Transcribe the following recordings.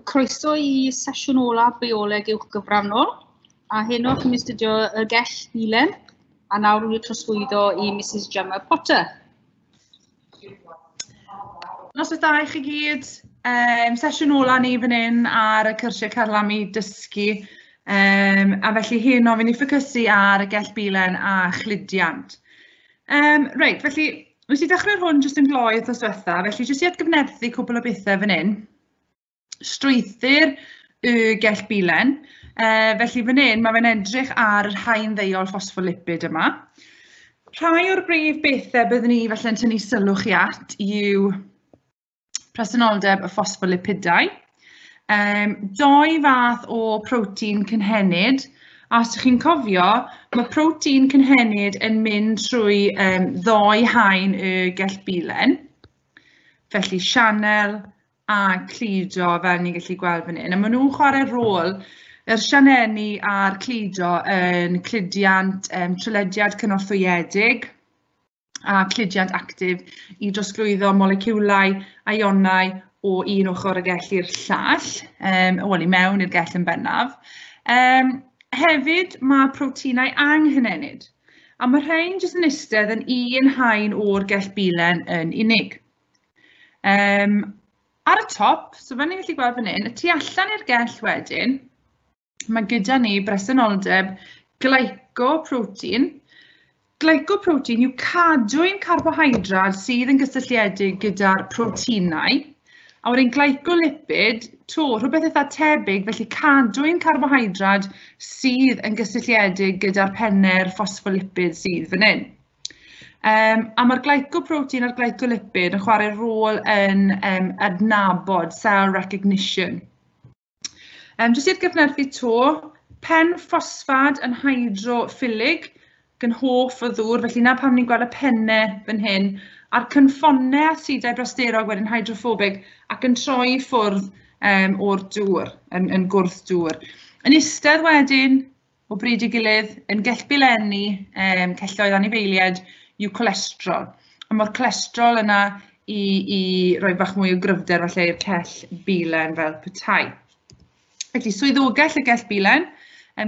Croeso i sesiwn ola Bioleg Uwch Gyfrannol, a heno chi'n astudio y gell bilen, a nawr rwy'n trosglwyddo i Mrs Gemma Potter. Noswaith dda i chi gyd. Sesiwn ola ni fan hyn ar y cyrsiau carlamu dysgu. A felly heno fi'n ei ffocysu ar y gell bilen a chludiant. Reit, felly, nes i dechrau'r hwn jyst yn gloi wythnos diwetha, felly jyst i atgyfnerthu cwpl o bethau fan hyn. Strwythur y gell bilen. Felly fan hyn mae fe'n edrych ar yr haen ddeuol ffosffolipid yma. Rhai o'r brif bethau byddwn ni falle'n tynnu sylw chi at yw presenoldeb y ffosffolipidau. Doi fath o protein cynhenid. A os ydych chi'n cofio, mae protein cynhenid yn mynd trwy ddoi haen y gell bilen. Felly sianel a cludo, fel ni'n gallu gweld fan hyn. A maen nhw'n chwarae rôl yr sianeli a'r cludo yn cludiant, trylediad cynorthwyedig a cludiant actif i drosglwyddo moleciwlau, ionau o un ochr y gell i'r llall, wel i mewn i'r gell yn bennaf. Hefyd mae proteinau anghynhenid, a mae rhain jyst yn eistedd yn un haen o'r gell bilen yn unig. Ar y top, so fel ni'n gallu gweld fan hyn, y tu allan i'r gell wedyn, mae gyda ni bresenoldeb glycoprotein. Glycoprotein yw cadwyn carbohydrad sydd yn gysylltiedig gyda'r proteinau. A wedyn glycolipid, to, rhywbeth eitha tebyg, felly cadwyn carbohydrad sydd yn gysylltiedig gyda'r penne'r ffosffolipid sydd fan hyn. A mae'r glycoprotein a'r glycolipid yn chwarae rôl yn adnabod, cell recognition. Jyst i'r gyfnerthu to, pen ffosffad yn hydroffilig, yn hoff o ddŵr, felly na pam ni'n gweld y pennau fan hyn, a'r cynffonau asidau brasterog wedyn hydroffobig ac yn troi i ffwrdd o'r dŵr, yn gwrth dŵr. Yn eistedd wedyn, o bryd i'w gilydd, yn gellbilenni, celloedd anifeiliaid, yw cholesterol. A mae'r cholesterol yna i roi bach mwy o gryfder falle i'r cell bilen fel petai. Felly swyddogaeth y gell bilen,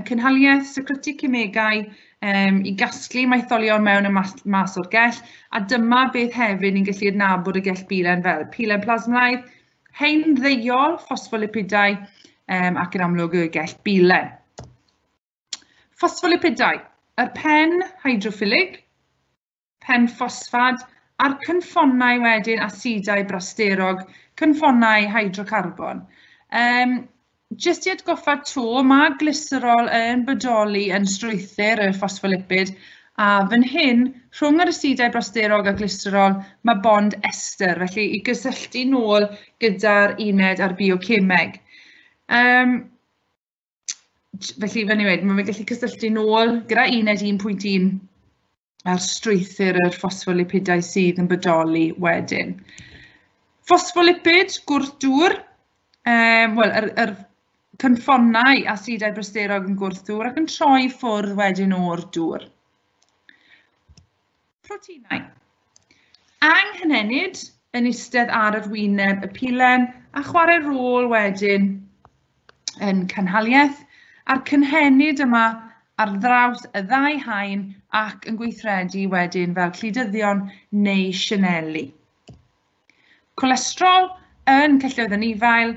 cynhaliaeth, secretu cemegau, i gasglu maetholion mewn y mas o'r gell, a dyma beth hefyd ni'n gallu adnabod y gell bilen fel pilen plasmaidd, haen ddeuol, ffosffolipidau, ac yn amlwg y gell bilen. Ffosffolipidau, yr pen hydroffilig, pen ffosffad, a'r cynffonau wedyn asidau brasterog, cynffonau hydrocarbon. Jyst i atgoffa to, mae glyserol yn bodoli yn strwythur y ffosffolipid, a fan hyn, rhwng yr asidau brasterog a glyserol, mae bond ester, felly i gysylltu nôl gyda'r uned a'r biocemeg. Felly, fel ni'n dweud, mae fe'n gallu cysylltu nôl gyda uned 1.1 a'r strwythur yr ffosffolipidau sydd yn bodoli wedyn. Ffosffolipid, gwrth-dŵr, wel, yr cynffonau asidau brasterog yn gwrth-dŵr ac yn troi ffwrdd wedyn o'r dŵr. Proteinau. Anghynhenid yn eistedd ar yr wyneb y pilen a chwarae rôl wedyn yn cynhaliaeth, a'r cynhenid yma ar draws y ddau haen ac yn gweithredu wedyn fel cludyddion neu sianeli. Cholesterol yn celloedd anifail,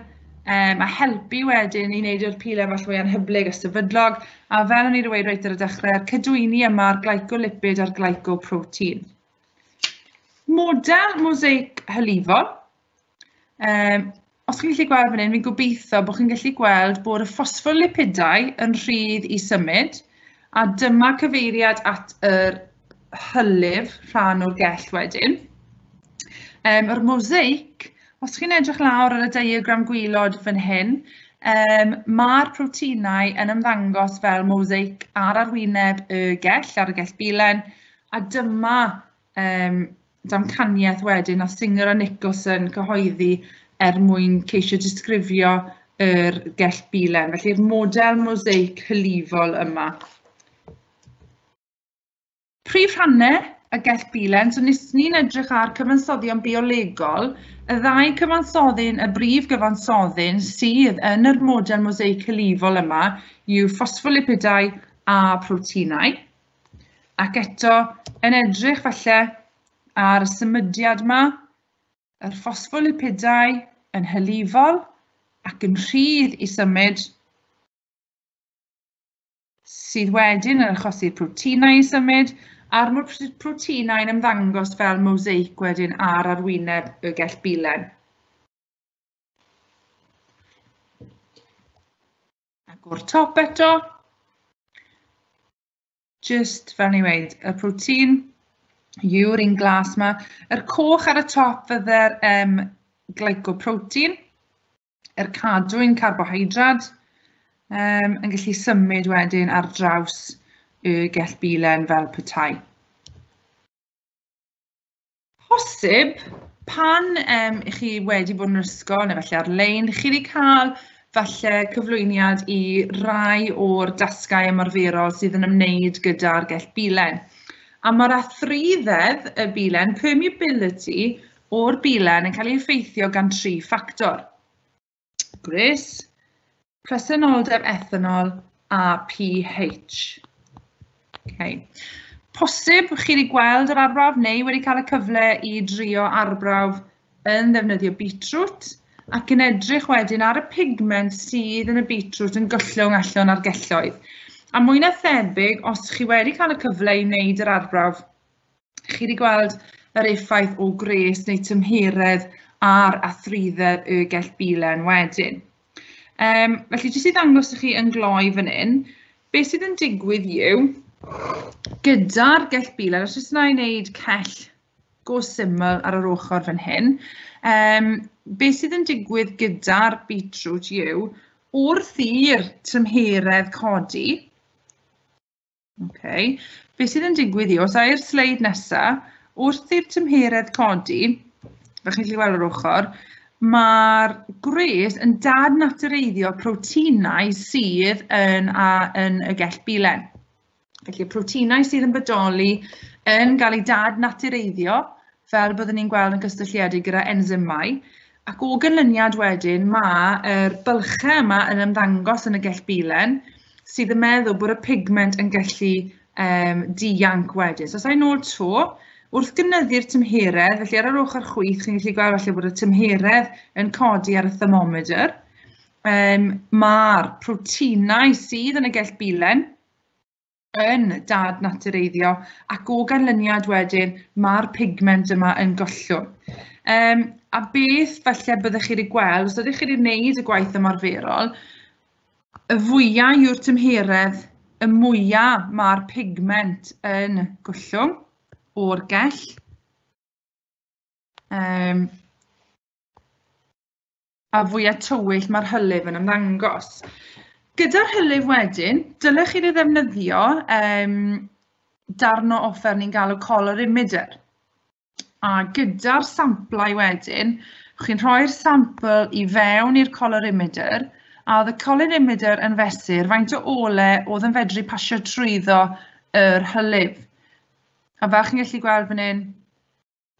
a helpu wedyn i wneud yr pilen falle fwy anhyblyg a sefydlog, a fel o'n i wedi dweud reit ar y dechrau, cydwyni yma a'r glycolipid a'r glycoprotein. Model mosaic hylifol. Os chi'n gallu gweld fan hyn, fi'n gobeithio bod chi'n gallu gweld bod y ffosffolipidau yn rhydd i symud, a dyma cyfeiriad at yr hylif rhan o'r gell wedyn. Yr mosaic, os chi'n edrych lawr ar y diagram gwylod fan hyn, mae'r proteinau yn ymddangos fel mosaic ar arwyneb y gell, ar y gell bilen, a dyma damcaniaeth wedyn a Singer a Nicholson cyhoeddi er mwyn ceisio disgrifio yr gell bilen. Felly'r model mosaic hylifol yma. Prif rhannau y gell bilen, so nes ni'n edrych ar cyfansoddion biolegol, y ddau cyfansoddyn, y brif gyfansoddyn sydd yn yr model mosaic hylifol yma yw ffosffolipidau a proteinau. Ac eto, yn edrych falle ar y symudiad yma, yr ffosffolipidau yn hylifol ac yn rhydd i symud, sydd wedyn yn achosi'r proteinau i symud, a'r proteinau'n ymddangos fel mosaic wedyn ar arwyneb y gell bilen. Ac o'r top eto, just fel ni weud, y protein yw'r un glas yma. Yr coch ar y top fydde'r glycoprotein, yr cadwyn carbohydrad, yn gallu symud wedyn ar draws y gell bilen fel petai. Posib, pan i chi wedi bod yn yr ysgol neu falle ar-lein, chi wedi cael falle cyflwyniad i rai o'r dasgau ymarferol sydd yn ymwneud gyda'r gell bilen. A mae'r athryddedd y bilen, permeability o'r bilen yn cael ei effeithio gan tri ffactor. Gwres, presenoldeb ethanol a pH. Okay. Posib chi wedi gweld yr arbrawf neu wedi cael y cyfle i drio arbrawf yn ddefnyddio beetroot ac yn edrych wedyn ar y pigment sydd yn y beetroot yn gollwng allan ar gelloedd. A mwy na thebyg, os chi wedi cael y cyfle i wneud yr arbrawf, chi wedi gweld yr effaith o gwres neu tymheredd ar athryddedd y gell bilen wedyn. Felly, jyst i ddangos i chi yn gloi fan hyn, beth sydd yn digwydd yw, gyda'r gell bilen, os oes yna i wneud cell go syml ar yr ochr fan hyn, beth sydd yn digwydd gyda'r beetroot yw, wrth i'r tymheredd codi, okay, beth sydd yn digwydd yw, os ai'r sleid nesaf, wrth i'r tymheredd codi, fel chi'n gallu gweld ar ochr, mae'r gwres yn dadnatureiddio proteinau sydd yn y gell bilen. Felly, proteinau sydd yn bodoli yn cael eu dadnatureiddio, fel byddwn ni'n gweld yn gysylltiedig gyda enzymau, ac o ganlyniad wedyn mae'r bylchau yma yn ymddangos yn y gell bilen, sydd yn meddwl bod y pigment yn gallu dianc wedyn. So, os ai'n ôl to, wrth gynyddu'r tymheredd, felly ar yr ochr chwith, chi'n gallu gweld falle bod y tymheredd yn codi ar y thermometer, mae'r proteinau sydd yn y gell bilen yn dadnatureiddio ac o ganlyniad wedyn mae'r pigment yma yn gollwng. A beth falle byddech chi wedi gweld, os ydych chi wedi gwneud y gwaith ymarferol, y fwyaf yw'r tymheredd, y mwyaf mae'r pigment yn gollwng o'r gell. A fwyaf tywyll mae'r hylif yn ymddangos. Gyda'r hylif wedyn, dylech chi ddefnyddio darn o offer ni'n galw colorimeter. A gyda'r samplau wedyn, chi'n rhoi'r sampl i fewn i'r colorimeter, a oedd y colorimeter yn fesur faint o ole oedd yn fedru pasio trwyddo yr hylif. A fel chi'n gallu gweld fan hyn,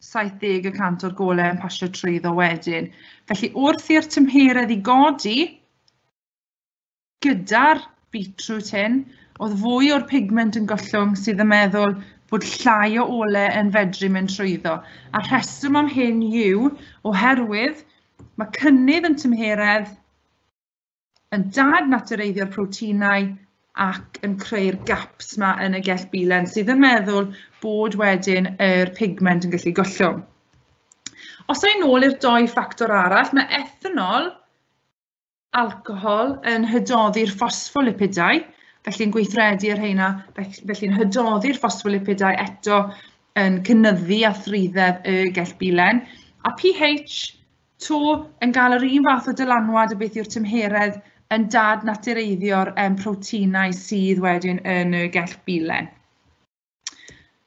70% o'r golau yn pasio trwyddo wedyn. Felly wrth i'r tymheredd i godi, gyda'r beetroot hyn, oedd fwy o'r pigment yn gollwng sydd yn meddwl bod llai o ole yn fedru mynd trwyddo. A rheswm am hyn yw, oherwydd mae cynnydd yn tymheredd yn dadnatureiddio'r proteinau ac yn creu'r gaps yma yn y gell bilen sydd yn meddwl bod wedyn yr pigment yn gallu gollwng. Os ai'n ôl i'r doi ffactor arall, mae ethanol, alcohol yn hydoddi'r ffosffolipidau, felly'n gweithredu ar rheina, felly'n hydoddi'r ffosffolipidau eto yn cynyddu athryddedd y gell bilen, a pH to yn cael yr un fath o dylanwad o beth yw'r tymheredd yn dadnatureiddio'r proteinau sydd wedyn yn y gell bilen.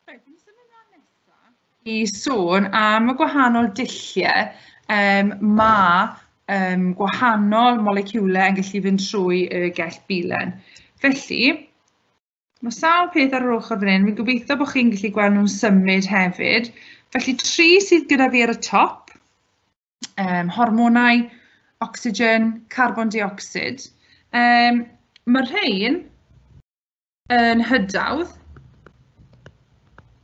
Reit, ni'n symud ymlaen nesaf i sôn am y gwahanol dulliau mae gwahanol moleciwlau yn gallu fynd trwy y gell bilen. Felly, Mae sawl peth ar yr ochr fan hyn, fi'n gobeithio bod chi'n gallu gweld nhw'n symud hefyd. Felly 3 sydd gyda fi ar y top, hormonau, ocsigen, carbon dioxid. Mae rhain yn hydawdd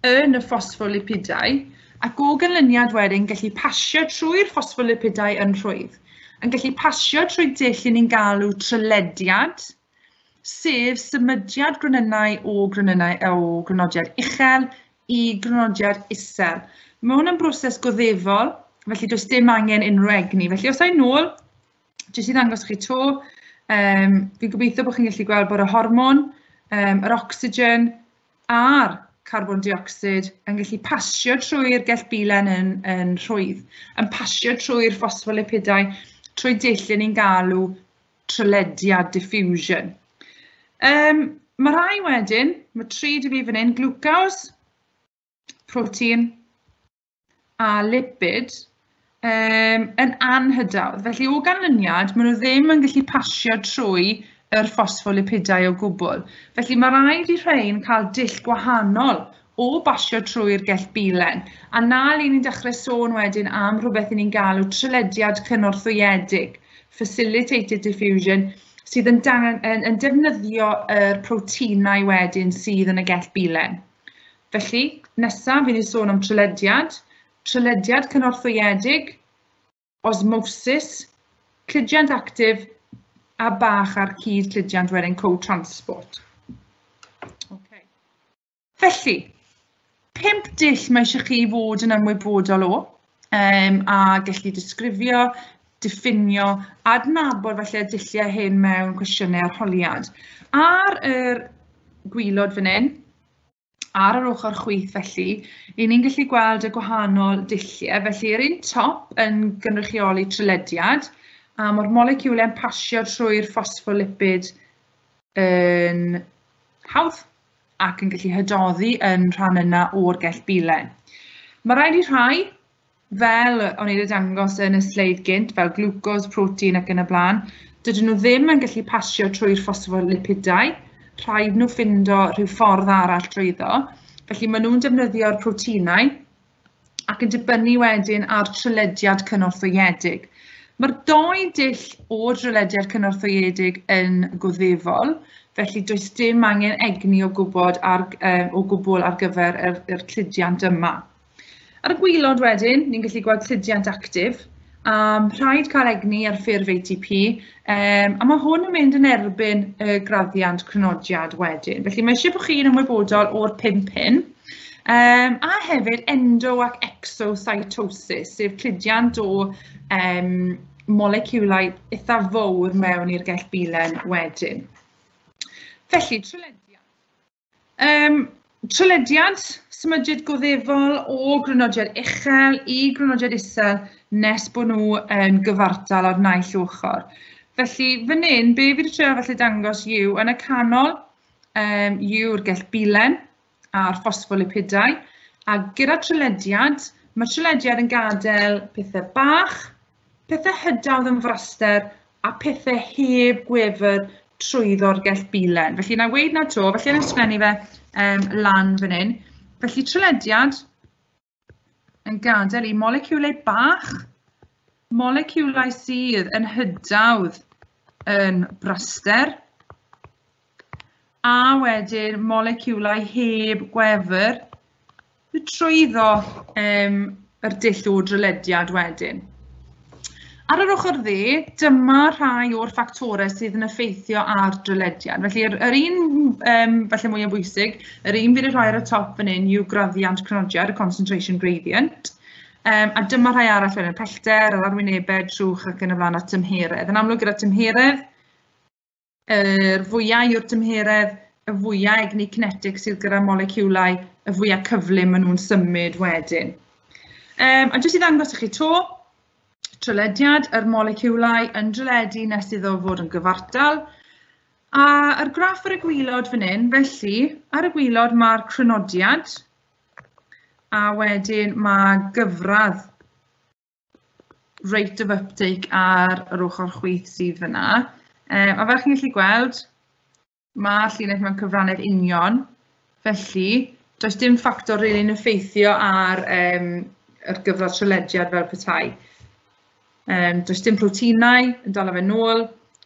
yn y ffosffolipidau ac o ganlyniad wedyn gallu pasio trwy'r ffosffolipidau yn rhwydd. Yn gallu pasio trwy dull i ni'n galw trylediad, sef symudiad gronynnau o grynodiad uchel i grynodiad isel. Mae hwn yn broses goddefol, felly does dim angen unrhyw egni. Felly os ai'n nôl, jyst i ddangos chi to, fi'n gobeithio bod chi'n gallu gweld bod y hormon, yr ocsigen a'r carbon dioxid yn gallu pasio trwy'r gellbilen yn rhwydd, yn pasio trwy'r ffosffolipidau, trwy dull i ni'n galw trylediad diffusion. Mae rhai wedyn, mae 3 'da fi fan hyn, glwcos, protein a lipid, yn anhydawdd. Felly o ganlyniad, maen nhw ddim yn gallu pasio trwy yr ffosffolipidau o gwbl. Felly mae rhaid i rhain cael dull gwahanol o basio trwy'r gellbilen. A na le ni'n dechrau sôn wedyn am rhywbeth i ni'n galw trylediad cynorthwyedig, facilitated diffusion, sydd yn defnyddio yr proteinau wedyn sydd yn y gellbilen. Felly, nesaf fi'n ei sôn am trylediad, trylediad cynorthwyedig, osmosis, cludiant actif a bach ar cyd cludiant wedyn co-transport. Okay. Felly, 5 dull mae eisiau chi fod yn ymwybodol o a gallu disgrifio, diffinio, adnabod falle y dulliau hyn mewn cwestiynau arholiad. Ar yr gwylod fan hyn, ar yr ochr chwith felly, i ni'n gallu gweld y gwahanol dulliau. Felly, yr un top yn gynrychioli trylediad, a mae'r moleciwlau'n pasio trwy'r ffosffolipid yn hawdd ac yn gallu hydoddi yn rhan yna o'r gellbilen. Mae rhaid i rhai, fel o'n i wedi dangos yn y sleid gynt, fel glwcos, protein ac yn y blaen, dydyn nhw ddim yn gallu pasio trwy'r ffosffolipidau, rhaid nhw ffindo rhyw ffordd arall drwyddo. Felly maen nhw'n defnyddio'r proteinau ac yn dibynnu wedyn ar trylediad cynorthwyedig. Mae'r 2 dull o drylediad cynorthwyedig yn goddefol, felly does dim angen egni o gwbl ar gyfer yr cludiant yma. Ar y gwylod wedyn, ni'n gallu gweld cludiant actif, rhaid cael egni ar ffurf ATP, a mae hwn yn mynd yn erbyn y graddiant crynodiad wedyn. Felly mae eisiau bod chi'n ymwybodol o'r 5 hyn, a hefyd endo ac exocytosis, sef cludiant o moleciwlau eitha fawr mewn i'r gellbilen wedyn. Felly, trylediad. Trylediad, symudiad goddefol o grynodiad uchel i grynodiad isel nes bod nhw yn gyfartal ar naill ochr. Felly, fan hyn, be fi wedi trio felly dangos yw yn y canol yw'r gellbilen a'r ffosffolipidau, a gyda trylediad, mae trylediad yn gadael pethau bach, pethau hydawdd yn fraster a pethau heb gwefr trwyddo'r gellbilen. Felly, na weud na to, felly yn ysgrifennu fe lan fan hyn. Felly, trylediad yn gadael i moleciwlau bach, moleciwlau sydd yn hydawdd yn braster, a wedyn moleciwlau heb gwefr trwyddo yr dull o drylediad wedyn. Ar yr ochr dde, dyma rhai o'r ffactorau sydd yn effeithio ar drylediad. Felly, yr un falle mwyaf bwysig, yr un fydd y rhai ar y top fan hyn yw graddiant crynodiad, y concentration gradient. A dyma rhai arall fel y pellter, yr arwynebedd, trwch ac yn y blaen a tymheredd. Yn amlwg gyda tymheredd, yr fwyaf yw'r tymheredd, y fwyaf egni cinetig sydd gyda moleciwlau, y fwyaf cyflym maen nhw'n symud wedyn. A jyst i ddangos i chi to, trylediad, yr moleciwlau yn dryledu nes iddo fod yn gyfartal. A yr graff ar y gwylod fan hyn, felly, ar y gwylod mae'r crynodiad, a wedyn mae gyfradd rate of uptake ar yr ochr chwith sydd fyna. A fel chi'n gallu gweld, Mae'r llinell mewn cyfrannedd union, felly does dim ffactor rili'n effeithio ar yr gyfradd trylediad fel petai. Does dim proteinau yn dala fe nôl,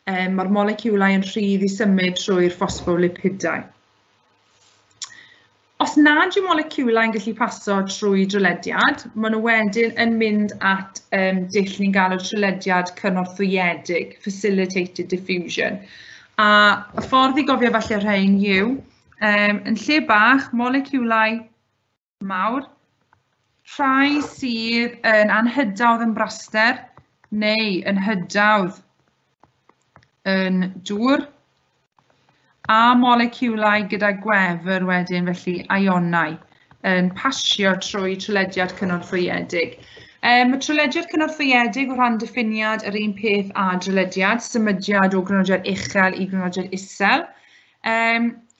mae'r moleciwlau yn rhydd i symud trwy'r ffosffolipidau. Os nad yw moleciwlau yn gallu paso trwy drylediad, maen nhw wedyn yn mynd at dull ni'n galw trylediad cynorthwyedig, facilitated diffusion. A y ffordd i gofio falle rhain yw, yn lle bach, moleciwlau mawr, rhai sydd yn anhydawdd yn braster neu yn hydawdd yn dŵr, a moleciwlau gyda gwefr wedyn, felly ionau, yn pasio trwy trylediad cynorthwyedig. Mae trylediad cynorthwyedig o ran diffiniad yr un peth â drylediad, symudiad o grynodiad uchel i grynodiad isel.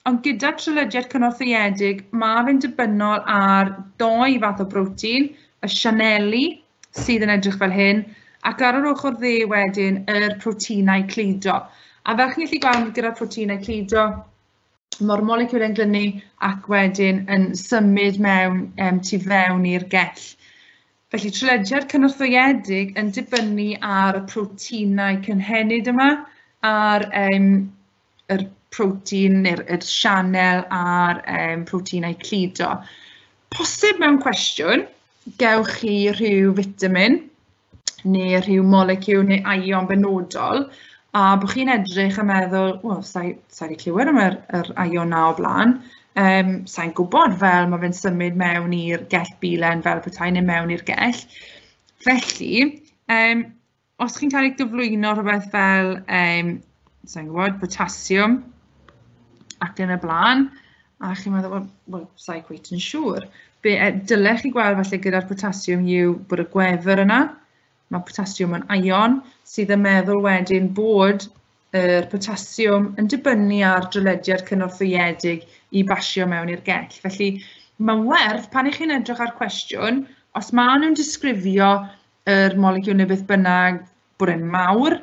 Ond gyda trylediad cynorthwyedig, mae fe'n dibynnol ar doi fath o brotein, y sianeli sydd yn edrych fel hyn, ac ar yr ochr dde wedyn yr proteinau cludo. A fel chi'n gallu gweld gyda'r proteinau cludo, mae'r moleciwlau'n glynu ac wedyn yn symud mewn tu fewn i'r gell. Felly trylediad cynorthwyedig yn dibynnu ar y proteinau cynhenid yma, ar yr protein neu'r sianel a'r proteinau cludo. Posib mewn cwestiwn, gewch chi rhyw fitamin neu rhyw moleciwl neu ion benodol, a bod chi'n edrych a meddwl, wel, sa i wedi clywed am yr ion na o blaen, sai'n gwybod fel mae fe'n symud mewn i'r gell bilen fel petai neu mewn i'r gell. Felly, os chi'n cael ei gyflwyno rhywbeth fel, sai'n gwybod, potasiwm ac yn y blaen, a chi'n meddwl, wel, sa'i cweit yn siŵr. Be dylech chi gweld falle gyda'r potasiwm yw bod y gwefr yna, mae potasiwm yn ion, sydd yn meddwl wedyn bod yr potasiwm yn dibynnu ar drylediad cynorthwyedig i basio mewn i'r gell. Felly, mae'n werth pan ych chi'n edrych ar cwestiwn, os maen nhw'n disgrifio yr moleciwl neu beth bynnag bod e'n mawr,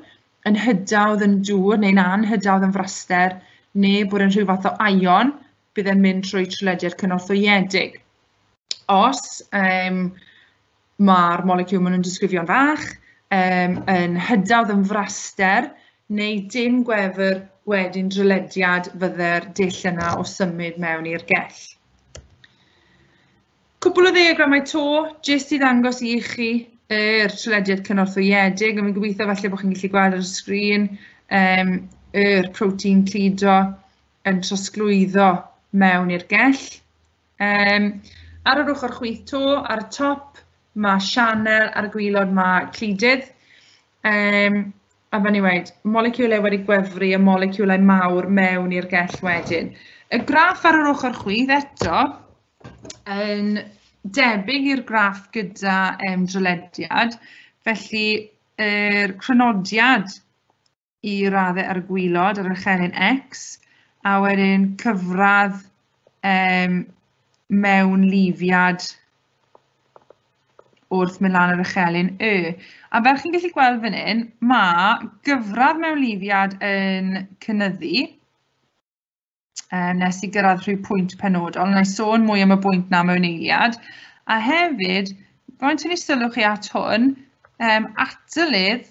yn hydawdd yn dŵr neu'n anhydawdd yn fraster, neu bod e'n rhyw fath o ion, bydd e'n mynd trwy trylediad cynorthwyedig. Os mae'r moleciwl maen nhw'n disgrifio'n fach, yn hydawdd yn fraster, neu dim gwefr wedyn drylediad fydde'r dull yna o symud mewn i'r gell. Cwpl o ddiagramau to, jyst i ddangos i chi yr trylediad cynorthwyedig, a fi'n gobeithio falle bod chi'n gallu gweld ar y sgrin yr protein cludo yn trosglwyddo mewn i'r gell. Ar yr ochr chwith to, ar y top, mae sianel, ar y gwaelod mae cludydd. A fel ni wedi, moleciwlau wedi gwefru a moleciwlau mawr mewn i'r gell wedyn. Y graff ar yr ochr chwith eto yn debyg i'r graff gyda drylediad, felly yr crynodiad i raddau ar y gwaelod, ar y chelyn X, a wedyn cyfradd mewnlifiad wrth mynd lan yr echelin Y. A fel chi'n gallu gweld fan hyn, mae gyfradd mewnlifiad yn cynyddu nes i gyrraedd rhyw pwynt penodol. Wna i sôn mwy am y bwynt na mewn eiliad. A hefyd, faint o'n i sylw chi at hwn, atalydd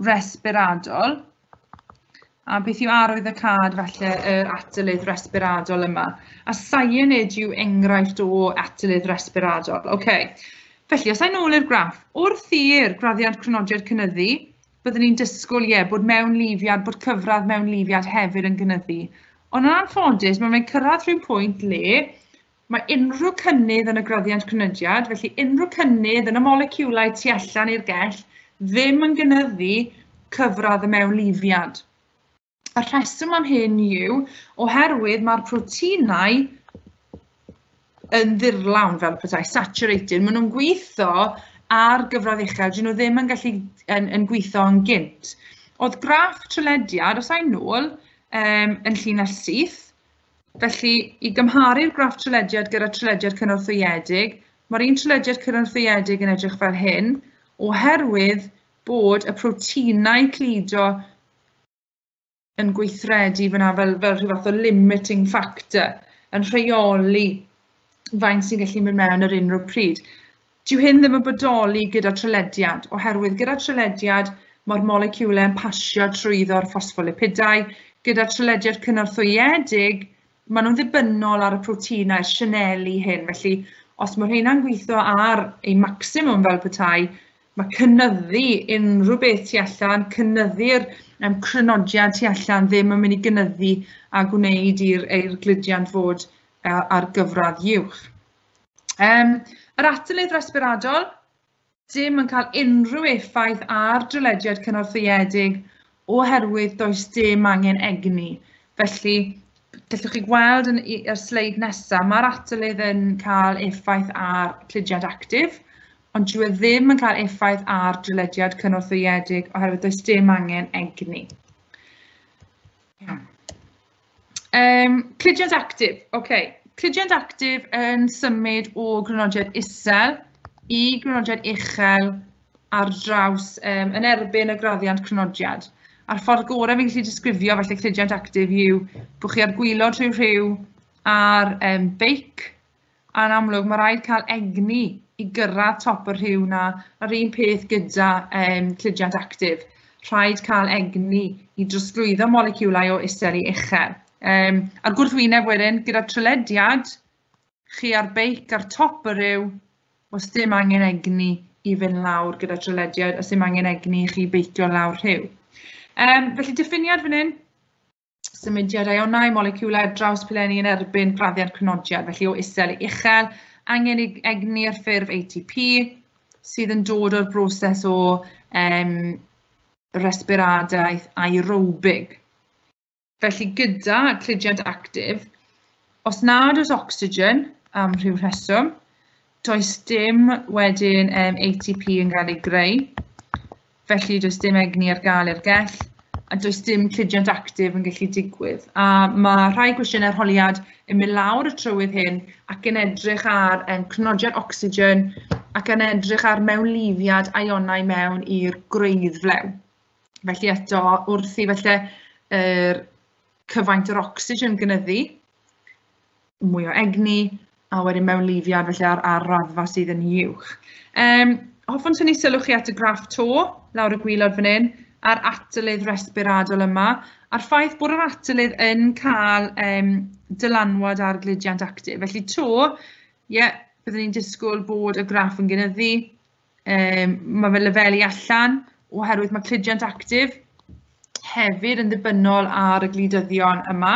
resbiradol, a beth yw arwyddocâd falle yr atalydd resbiradol yma. A cyanide yw enghraifft o atalydd resbiradol. Okay. Felly, os ai'n ôl i'r graff, wrth i'r graddiant crynodiad cynyddu, byddwn ni'n disgwyl, ie, bod mewnlifiad, bod cyfradd mewnlifiad hefyd yn cynyddu. Ond yn anffodus, mae'n cyrraedd rhyw pwynt le mae unrhyw cynnydd yn y graddiant crynodiad, felly unrhyw cynnydd yn y moleciwlau tu allan i'r gell, ddim yn gynyddu cyfradd y mewnlifiad. Y rheswm am hyn yw oherwydd mae'r proteinau yn ddirlawn fel petai, saturated. Maen nhw'n gweithio ar gyfradd uchel, dyn nhw ddim yn gallu yn gweithio yn gynt. Oedd graff trylediad, os ai'n nôl, yn llinell syth, felly i gymharu'r graff trylediad gyda trylediad cynorthwyedig, mae'r un trylediad cynorthwyedig yn edrych fel hyn, oherwydd bod y proteinau cludo yn gweithredu fyna fel rhyw fath o limiting factor, yn rheoli faint sy'n gallu mynd mewn ar unrhyw pryd. Dyw hyn ddim yn bodoli gyda trylediad, oherwydd gyda trylediad mae'r moleciwlau yn pasio trwyddo'r ffosffolipidau. Gyda trylediad cynorthwyedig, maen nhw'n ddibynnol ar y proteinau, sianeli hyn. Felly, os mae rheina'n gweithio ar ei maximum fel petai, mae cynyddu unrhyw beth tu allan, cynyddu'r crynodiad tu allan ddim yn mynd i gynyddu a gwneud i'r gludiant fod ar gyfradd uwch. Yr atalydd resbiradol, dim yn cael unrhyw effaith ar drylediad cynorthwyedig oherwydd does dim angen egni. Felly, gallwch chi gweld yn y sleid nesaf, mae'r atalydd yn cael effaith ar cludiant actif, ond dyw e ddim yn cael effaith ar drylediad cynorthwyedig oherwydd does dim angen egni. Cludiant actif, okay. Cludiant actif yn symud o grynodiad isel i grynodiad uchel ar draws yn erbyn y graddiant crynodiad. A'r ffordd gorau fi'n gallu disgrifio felly cludiant actif yw bod chi ar gwylod rhyw ar beic, a'n amlwg mae rhaid cael egni i gyrraedd top y rhyw na, a'r un peth gyda cludiant actif. Rhaid cael egni i drosglwyddo moleciwlau o isel i uchel. A'r gwrthwyneb wedyn, gyda trylediad, chi ar beic ar top y rhyw, os dim angen egni i fynd lawr gyda trylediad, os dim angen egni i chi beicio lawr rhyw. Felly diffiniad fan hyn, symudiad ionau, moleciwlau ar draws pilenni yn erbyn graddiant crynodiad, felly o isel i uchel, angen egni ar ffurf ATP, sydd yn dod o'r broses o resbiradaeth aerobig. Felly gyda cludiant actif, os nad oes ocsigen am rhyw rheswm, does dim wedyn ATP yn cael ei greu, felly does dim egni ar gael i'r gell, a does dim cludiant actif yn gallu digwydd. A mae rhai gwestiynau arholiad yn mynd lawr y trywydd hyn ac yn edrych ar crynodiad ocsigen ac yn edrych ar mewnlifiad ionau mewn i'r gwreiddflew. Felly eto, wrth i felly yr cyfaint yr ocsigen gynyddu, mwy o egni, a wedyn mewnlifiad felly ar raddfa sydd yn uwch. Hoffwn tynnu sylw chi at y graff to, lawr y gwylod fan hyn, a'r atalydd resbiradol yma, a'r ffaith bod yr atalydd yn cael dylanwad ar gludiant actif. Felly to, ie, byddwn ni'n disgwyl bod y graff yn gynyddu, mae fe lefelu allan oherwydd mae cludiant actif hefyd yn ddibynnol ar y gludyddion yma,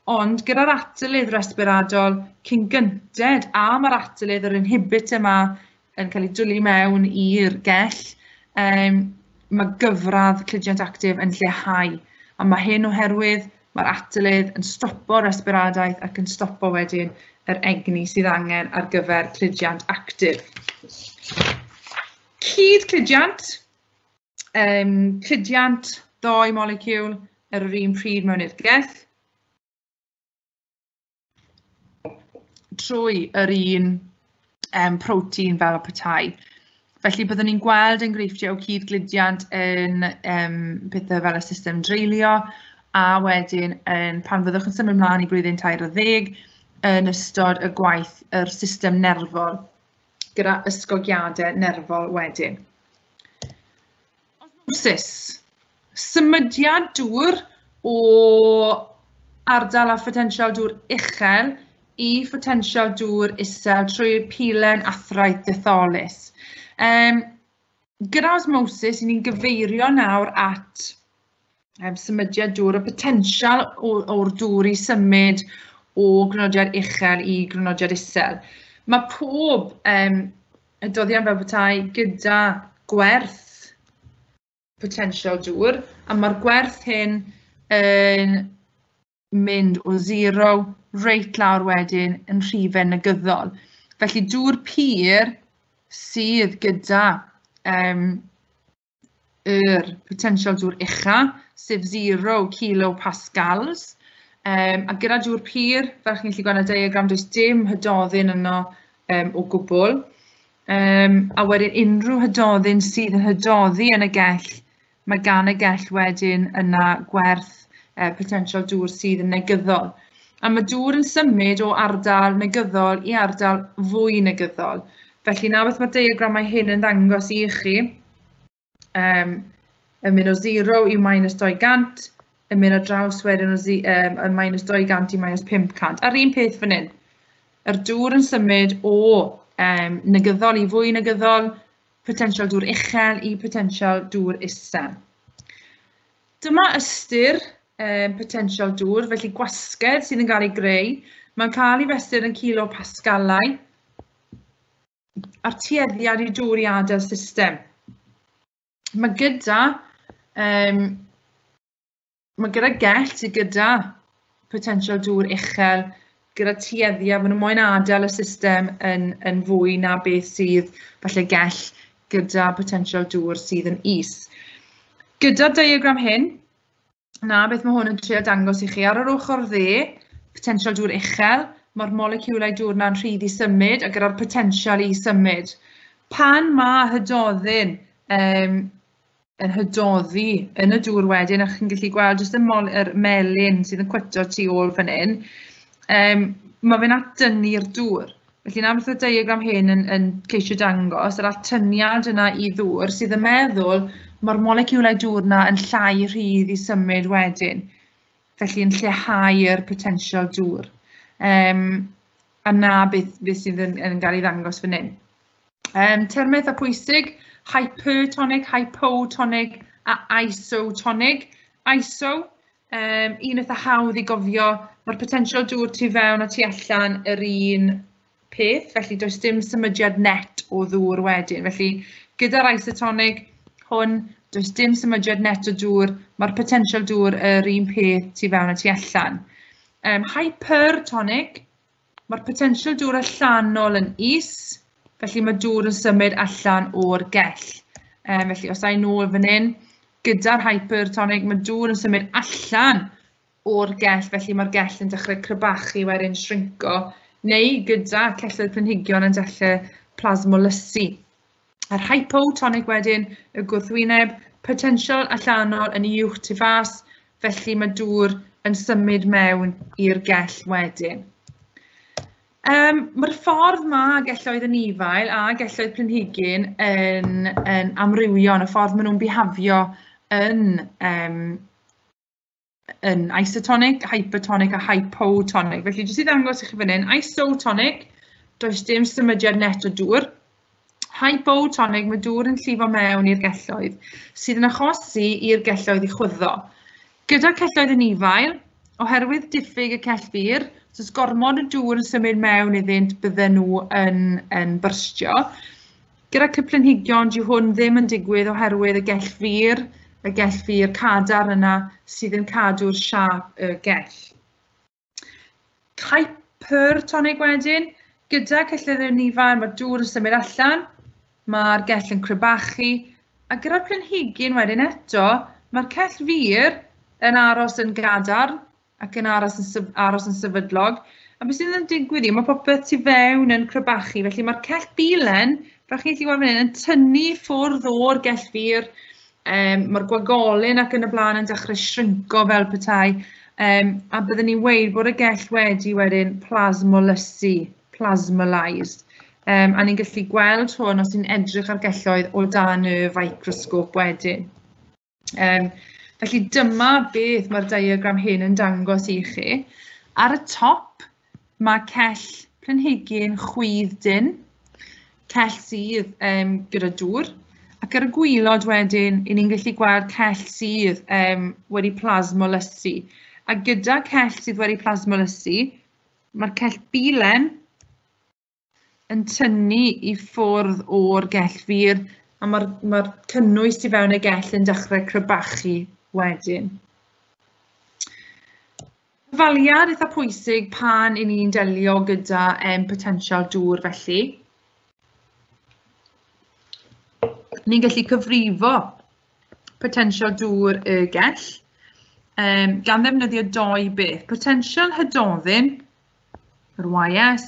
ond gyda'r atalydd resbiradol cyn gynted a mae'r atalydd, yr inhibitor yma, yn cael ei dwlu mewn i'r gell, mae gyfradd cludiant actif yn lleihau. A mae hyn oherwydd mae'r atalydd yn stopo resbiradaeth ac yn stopo wedyn yr egni sydd angen ar gyfer cludiant actif. Cyd-cludiant, cludiant ddoi moleciwl ar yr un pryd mewn i'r gell, trwy yr un protein fel y petai. Felly byddwn ni'n gweld enghreifftiau o cyd-gludiant yn pethau fel y system dreulio, a wedyn pan fyddwch yn symud ymlaen i blwyddyn 13 yn ystod y gwaith yr system nerfol, gyda ysgogiadau nerfol wedyn. Osmosis, symudiad dŵr o ardal â photensial dŵr uchel i photensial dŵr isel trwy pilen athraidd detholus. Gyda osmosis, ni'n gyfeirio nawr at symudiad dŵr, y potensial o'r dŵr i symud o grynodiad uchel i grynodiad isel. Mae pob hydoddion fel petai gyda gwerth potensial dŵr, a mae'r gwerth hyn yn mynd o 0 reit lawr wedyn yn rhifau negyddol. Felly dŵr pur sydd gyda yr potensial dŵr ucha, sef 0 kilopascals. A gyda dŵr pur, fel chi'n gallu gweld y diagram, does dim hydoddyn yno o gwbl. A wedyn unrhyw hydoddyn sydd yn hydoddi yn y gell, mae gan y gell wedyn yna gwerth potensial dŵr sydd yn negyddol. A mae dŵr yn symud o ardal negyddol i ardal fwy negyddol. Felly na beth mae'r diagramau hyn yn ddangos i chi. Yn mynd o 0 i minus 200, yn mynd ar draws wedyn o minus 200 i minus 500. A'r un peth fan hyn, yr dŵr yn symud o negyddol i fwy negyddol, potensial dŵr uchel i potensial dŵr isel. Dyma ystyr potensial dŵr, felly gwasgedd sydd yn cael ei greu. Mae'n cael ei fesur yn kilopascalau a'r tueddiad i dŵr i adael system. Mae gyda gell sydd gyda potensial dŵr uchel, gyda tueddiad, maen nhw moyn adael y system yn fwy na beth sydd falle gell gyda potensial dŵr sydd yn is. Gyda'r diagram hyn, na beth mae hwn yn trio dangos i chi. Ar yr ochr dde, potensial dŵr uchel, mae'r moleciwlau dŵr na'n rhydd i symud a gyda'r potensial i symud. Pan mae hydoddyn yn hydoddi yn y dŵr wedyn, a chi'n gallu gweld jyst yr melyn sydd yn cwyto tu ôl fan hyn, mae fe'n atynnu'r dŵr. Felly na beth y diagram hyn yn ceisio dangos, yr atyniad yna i ddŵr sydd yn meddwl mae'r moleciwlau dŵr yna yn llai rhydd i symud wedyn. Felly yn lleihau'r potensial dŵr. A na beth sydd yn cael ei ddangos fan hyn. Termau eitha pwysig, hypertonic, hypotonic a isotonic. Iso, un eitha hawdd i gofio, mae'r potensial dŵr tu fewn a tu allan yr un peth, felly does dim symudiad net o ddŵr wedyn. Felly gyda'r isotonic hwn, does dim symudiad net o dŵr, mae'r potensial dŵr yr un peth tu fewn a tu allan. Hypertonic, mae'r potensial dŵr allanol yn is, felly mae dŵr yn symud allan o'r gell. Felly os ai nôl fan hyn, gyda'r hypertonic, mae dŵr yn symud allan o'r gell, felly mae'r gell yn dechrau crebachu wedyn shrinko, neu gyda celloedd planhigion yn dechrau plasmolysu. A'r hypotonic wedyn, y gwrthwyneb, potensial allanol yn uwch tu fas, felly mae dŵr yn symud mewn i'r gell wedyn. Mae'r ffordd mae gelloedd anifail a gelloedd planhigyn yn amrywio, yn y ffordd maen nhw'n bihafio yn isotonic, hypertonic a hypotonic. Felly, jyst i ddangos i chi fan hyn, isotonic, does dim symudiad net o dŵr. Hypotonic, mae dŵr yn llifo mewn i'r gelloedd, sydd yn achosi i'r gelloedd i chwyddo. Gyda celloedd anifail, oherwydd diffyg y cell fur, os oes gormod o dŵr yn symud mewn iddynt, bydden nhw yn byrstio. Gyda planhigion, dyw hwn ddim yn digwydd oherwydd y gell fur cadarn yna sydd yn cadw'r siâp y gell. Hypertonic wedyn, gyda celloedd anifail, mae dŵr yn symud allan, mae'r gell yn crebachu, a gyda'r planhigyn wedyn eto, mae'r cell fur yn aros yn gadarn ac yn aros yn sefydlog. A beth sydd yn digwydd yw, mae popeth tu fewn yn crebachu, felly mae'r cell bilen, fel chi'n gallu gweld fan hyn, yn tynnu ffwrdd o'r gell fur. Mae'r gwagolyn ac yn y blaen yn dechrau shrinko fel petai, a byddwn ni'n weud bod y gell wedi wedyn plasmolysu, plasmolysed. A ni'n gallu gweld hwn os ni'n edrych ar gelloedd o dan y microsgop wedyn. Felly dyma beth mae'r diagram hyn yn dangos i chi. Ar y top mae cell planhigyn chwydd dyn, cell sydd gyda dŵr, ac ar y gwaelod wedyn, 'y ni'n gallu gweld cell sydd wedi plasmolysu. A gyda cell sydd wedi plasmolysu, mae'r cell bilen yn tynnu i ffwrdd o'r gell fur, a mae'r cynnwys tu fewn y gell yn dechrau crebachu wedyn. Dyfaliad eitha pwysig pan 'y ni'n delio gyda potensial dŵr felly. Ni'n gallu cyfrifo potensial dŵr y gell gan ddefnyddio dou beth. Potensial hydoddyn, yr YS,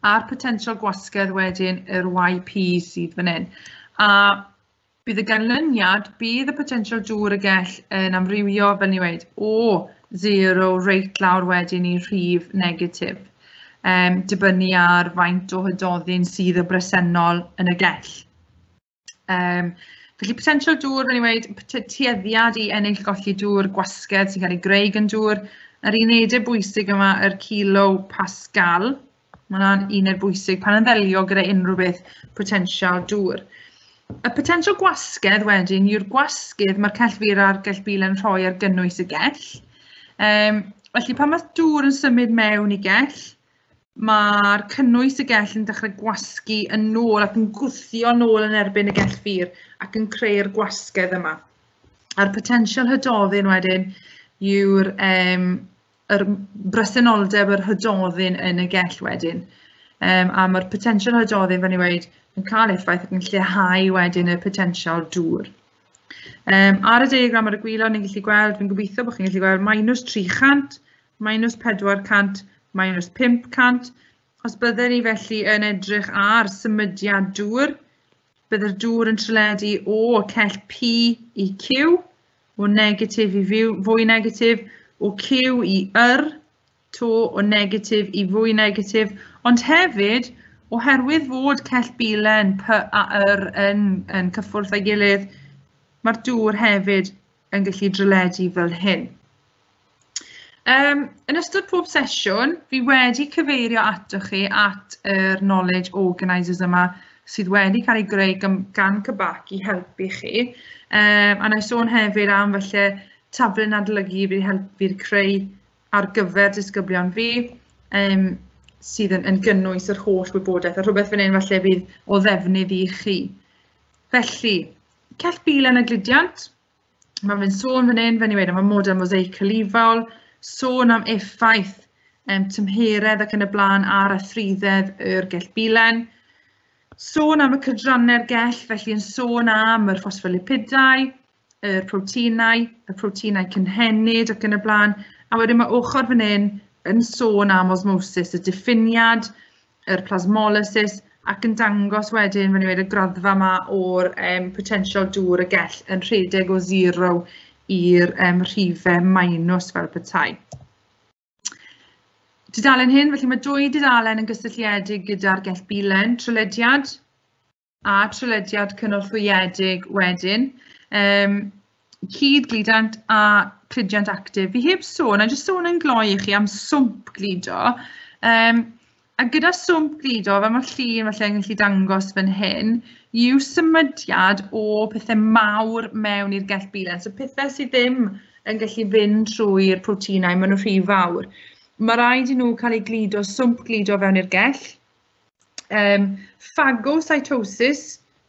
a'r potensial gwasgedd wedyn, yr YP sydd fan hyn. A bydd y ganlyniad, bydd y potensial dŵr y gell yn amrywio, fel ni wedi, o 0 reit lawr wedyn i rhif negatif, dibynnu ar faint o hydoddyn sydd y bresennol yn y gell. Felly potensial dŵr, fel ni'n weud, tueddiad i ennill golli dŵr, gwasgedd sy'n cael ei greu gan dŵr. Yr unedau bwysig yma, yr kilopascal, mae hwnna'n uned bwysig pan yn ddelio gyda unrhyw beth potensial dŵr. Y potensial gwasgedd wedyn yw'r gwasgydd mae'r cellfur a'r gellbilen rhoi ar gynnwys y gell. Felly pan mae dŵr yn symud mewn i gell, mae'r cynnwys y gell yn dechrau gwasgu yn ôl ac yn gwthio nôl yn erbyn y gellfur ac yn creu'r gwasgedd yma. A'r potensial hydoddyn wedyn yw'r yr bresenoldeb yr hydoddyn yn y gell wedyn. A mae'r potensial hydoddyn, fel ni weud, yn cael effaith ac yn lleihau wedyn y potensial dŵr. Ar y diagram ar y gwaelod, ni'n gallu gweld, fi'n gobeithio bod chi'n gallu gweld, minus 300, minus 400, minus 500. Os bydden ni felly yn edrych ar symudiad dŵr, bydde'r dŵr yn tryledu o cell P i Q, o negatif i fwy negatif, o Q i R, to o negatif i fwy negatif, ond hefyd, oherwydd fod cell bilen P a R yn cyffwrdd â'i gilydd, mae'r dŵr hefyd yn gallu dryledu fel hyn. Yn ystod pob sesiwn, fi wedi cyfeirio atoch chi at yr knowledge organisers yma sydd wedi cael ei greu gan CBAC i helpu chi. A na i sôn hefyd am falle taflen adolygu fi helpu'r creu ar gyfer disgyblion fi, sydd yn gynnwys yr holl wybodaeth, a rhywbeth fan hyn falle bydd o ddefnydd i chi. Felly, cell bilen a gludiant, mae fe'n sôn fan hyn, fel ni wedi, mae model mosaic hylifol, sôn am effaith tymheredd ac yn y blaen ar athriddedd yr gell bilen, sôn am y cydrannau'r gell, felly yn sôn am yr ffosffolipidau, y proteinau cynhenid ac yn y blaen, a wedyn mae ochr fan hyn yn sôn am osmosis, y diffiniad, yr plasmolysis, ac yn dangos wedyn, fel ni'n dweud, y graddfa yma o'r potensial dŵr y gell yn rhedeg o 0 i'r rhifau minus fel petai. Tudalen hyn, felly mae dwy dudalen yn gysylltiedig gyda'r gell bilen, trylediad a trylediad cynorthwyedig wedyn. Cyd-gludant a cludiant actif. Fi heb sôn, a jyst sôn yn gloi i chi am swmp gludo. A gyda swmp gludo, fel mae'r llun falle yn gallu dangos fan hyn, yw symudiad o pethau mawr mewn i'r gell bilen. So pethau sydd ddim yn gallu fynd trwy'r proteinau, maen nhw rhy fawr. Mae rhaid i nhw cael eu gludo, swmp gludo fewn i'r gell. Phagocytosis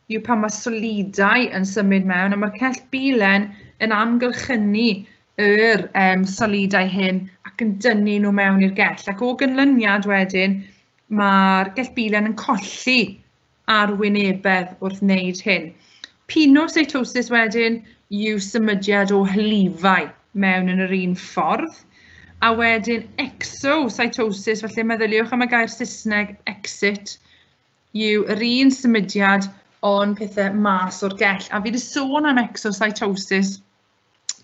yw pan mae solidau yn symud mewn, a mae'r cell bilen yn amgylchynu yr solidau hyn ac yn dynnu nhw mewn i'r gell. Ac o ganlyniad wedyn, mae'r gell bilen yn colli arwynebedd wrth wneud hyn. Pinocytosis wedyn yw symudiad o hylifau mewn yn yr un ffordd. A wedyn exocytosis, felly meddyliwch am y gair Saesneg exit, yw yr un symudiad ond pethau mas o'r gell. A fi wedi sôn am exocytosis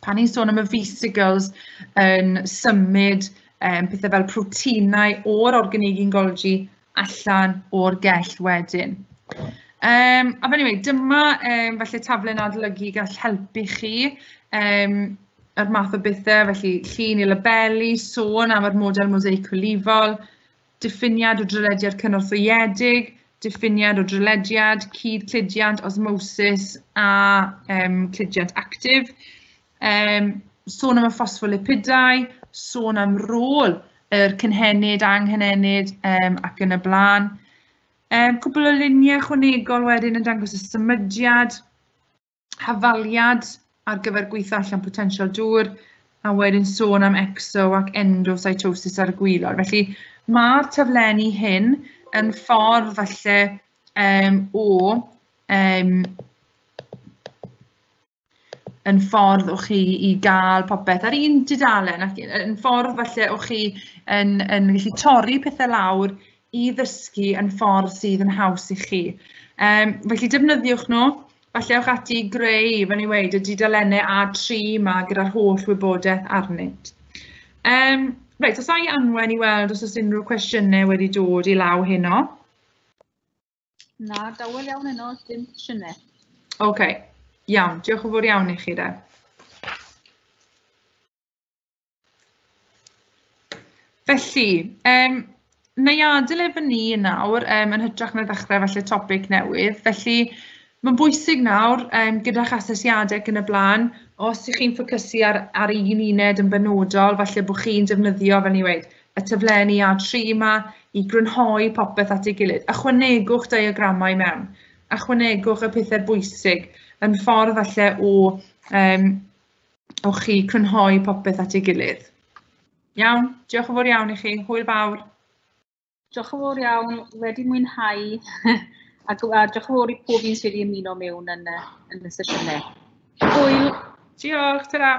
pan ni'n sôn am y vesicles yn symud pethau fel proteinau o'r organegyn Golgi allan o'r gell wedyn. A fel anyway, dyma falle taflen adolygu gall helpu chi yr math o bethau, felly llun i labelu, sôn am yr model mosaic hylifol, diffiniad o drylediad cynorthwyedig, diffiniad o drylediad, cyd-cludiant, osmosis a cludiant actif. Sôn am y ffosffolipidau, sôn am rôl yr cynhenid, anghenenid ac yn y blaen. Cwpl o luniau ychwanegol wedyn yn dangos y symudiad, hafaliad ar gyfer gweithio allan potensial dŵr, a wedyn sôn am exo ac endocytosis ar y gwaelod. Felly mae'r taflenni hyn yn ffordd falle yn ffordd o chi i gael popeth ar un dudalen, ac yn ffordd falle o chi yn gallu torri pethau lawr i ddysgu yn ffordd sydd yn haws i chi. Felly defnyddiwch nhw, falle ewch ati i greu, fel ni weud, y dudalennau A3 yma gyda'r holl wybodaeth arnynt. Reit, os ai Anwen i weld os oes unrhyw cwestiynau wedi dod i law heno. Na, dawel iawn heno, dim cwestiynau. OK, iawn, diolch yn fawr iawn i chi de. Felly, na i adael efo ni nawr, yn hytrach na ddechrau falle topic newydd. Felly, mae'n bwysig nawr, gyda'ch asesiadau ac yn y blaen, os ych chi'n ffocysu ar un uned yn benodol, falle bod chi'n defnyddio, fel ni wedi, y taflenni A3 yma i grynhoi popeth at ei gilydd. Ychwanegwch diagramau mewn, ychwanegwch y pethau bwysig yn ffordd falle o chi crynhoi popeth at ei gilydd. Iawn, diolch yn fawr iawn i chi, hwyl fawr. Diolch yn fawr iawn, wedi mwynhau a diolch yn fawr i pob un sydd wedi ymuno mewn yn y sesiynau. Hwyl. Diolch, tara.